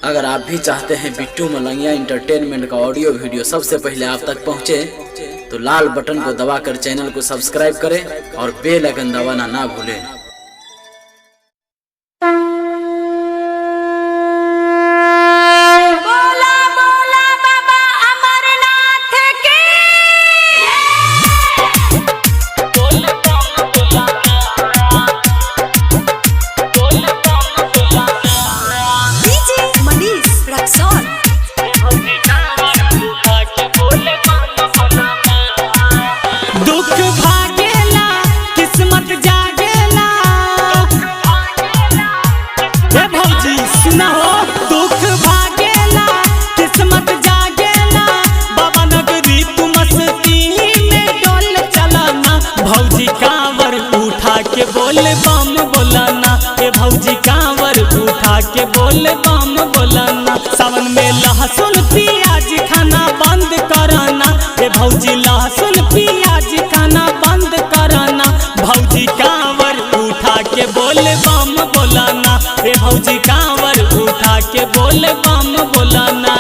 अगर आप भी चाहते हैं बिट्टू मलंगिया इंटरटेनमेंट का ऑडियो वीडियो सबसे पहले आप तक पहुंचे, तो लाल बटन को दबाकर चैनल को सब्सक्राइब करें और बेल आइकन दबाना ना भूलें। बोला बोला बाबा अमरनाथ की। डीजे मनीष रक्सौल। दुख भागेला किस्मत जागेला। हे भौजी सुना हो, दुख भागेला किस्मत जागेला। बाबा नगरी तू मस्ती में डोल चलाना। भौजी कांवर उठा के बोल बम बोलाना। ए भौजी कांवर उठा के बोल बम बोलाना। सावन में लहसुन प्याज खाना बंद कराना। ए भौजी लहसुन प्याज खाना बंद कराना। भौजी कांवर उठा के बोल बम बोलाना। ए भौजी कांवर उठा के बोल बम बोलाना।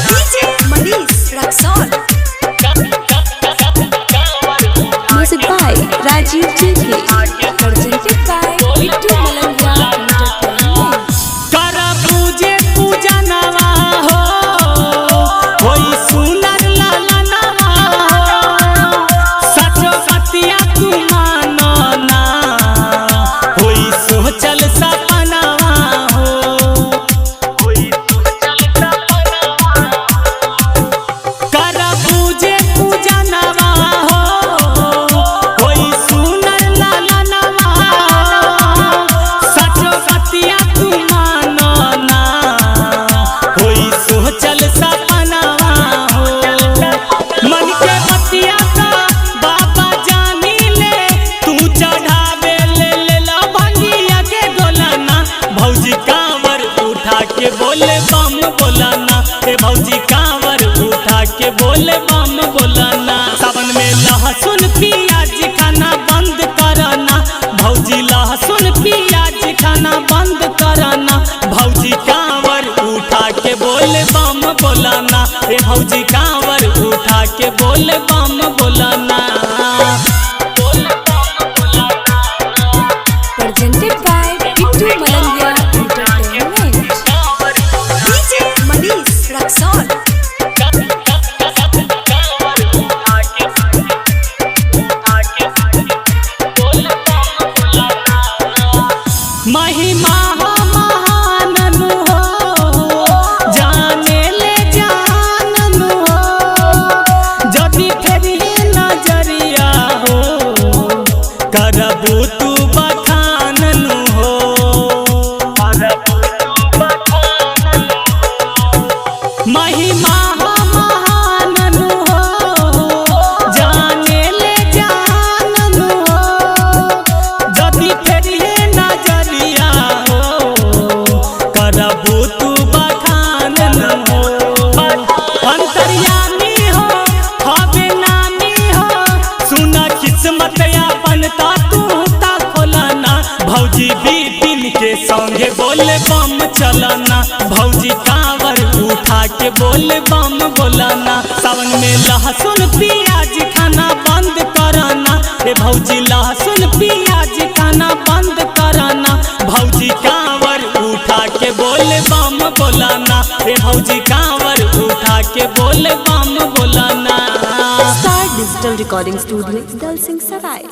DJ Manish Raxaul. Music by Rajiv JK. Presented by Bittu Malangia Entertainment. कर पूजे पूजा नवा हो, होई सुनर लाला नवा हो। सचो सतिया तू मानो ना, होई सोचल सपनावा हो। कर पूजे पूजा नवा हो, होई सुनर लाला नवा हो। सचो सतिया तू मानो ना, होई सोचल सपनावा हो। मन के बतिया का बाबा जानी ले, तू चढ़ावे ले ले ला भंगिया के गोलाना। भौजी कांवर उठा के बोले बम बोलाना। ए भौजी कांवर उठा के बोले बम बोलाना। सावन में लहसुन प्याज खाना बंद कराना। भौजी लहसुन प्याज खाना बंद कराना। भौजी कांवर उठा के बोले बम बोलाना। ए भौजी कांवर उठा के बोले बम बोलाना। Presented by Bittu Malangia Entertainment. DJ Manish Raxaul. महिमा हो महान नु हो, जाने ले जान नु हो। जदि फेरी नजरिया हो, करबू तू बखान नु हो। महिमा हो महान नु हो, जाने ले जान नु हो। जदि फेरिए नजरिया हो, करबू तू बखान न हो। अंतर्यामी हो हवे नामी हो, सुना किस्मत अपन ता तू ता खोलाना। भौजी बिपिन के संगे बोले बम चलाना। भौजी कांवर उठा के बोले बम बोलाना। सावन में लहसुन प्याज खाना बंद कराना। ए भौजी लहसुन प्याज खाना बंद कराना। भौजी कांवर उठा के बोले बम बोलाना। ए भौजी कांवर उठा के बोले बम बोलाना। Star Digital Recording Studio, Dalsingh Sarai.